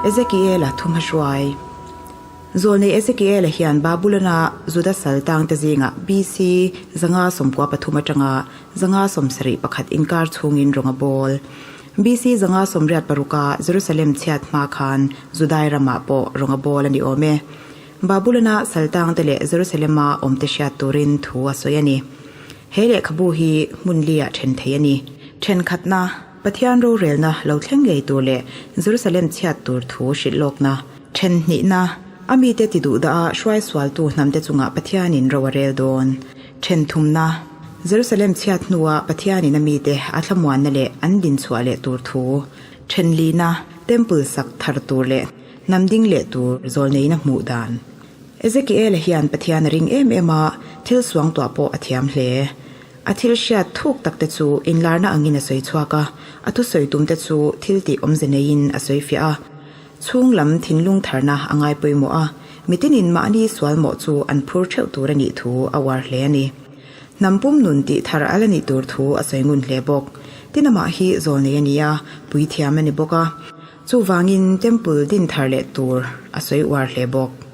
Ezekiela thumhahruai. Zawlnei Ezekiela hian Babulona Juda sal tangte zingah BC 593 atanga 571 inkar chhungin rawng a bawl. BC 586 a Jerusalem chhiat hma khan Judai ramah pawh rawng a bawl a ni awm e. Babulona sal tangte leh Jerusalema awmte hriat turin thu a sawi a ni. He lehkhabu hi hmun liah then thei a ni. Thenkhatna, Pathian rorelna lo thleng ngei tur leh Jerusalem chhiat tur thu hrilh lawkna. Then hnihna, A mite ti duh dah a hruai sualtu hnamte chungah Pathianin ro a rel dawn. Then thumna, Jerusalem chhiat hnua Pathianin a mite a thlamuanna leh an dinchhuah leh tur thu. Then lina, Temple sak thar tur leh hnam ding leh tur zawlneina hmuh dan. Ezekiela hian Pathian a ring em em a, thil suangtuah pawh a thiam hle. A thil hriat thuk tak te chu inlarna angin a sawi chhuak a, a thusawi tum te chu thil tih awmze neiin a sawi fiah a. Chhung lam thinlung tharna a ngai pawimawh a, mitinin mahni sual mawh chu an phur theuh tur a nih thu a uar hle a ni. Hnam pum nun tih thar a la nih tur thu a sawi ngun hle bawk. Tin amah hi zawlnei a ni a, puithiam a ni bawk a. Chuvangin Temple din thar leh tur a sawi uar hle bawk.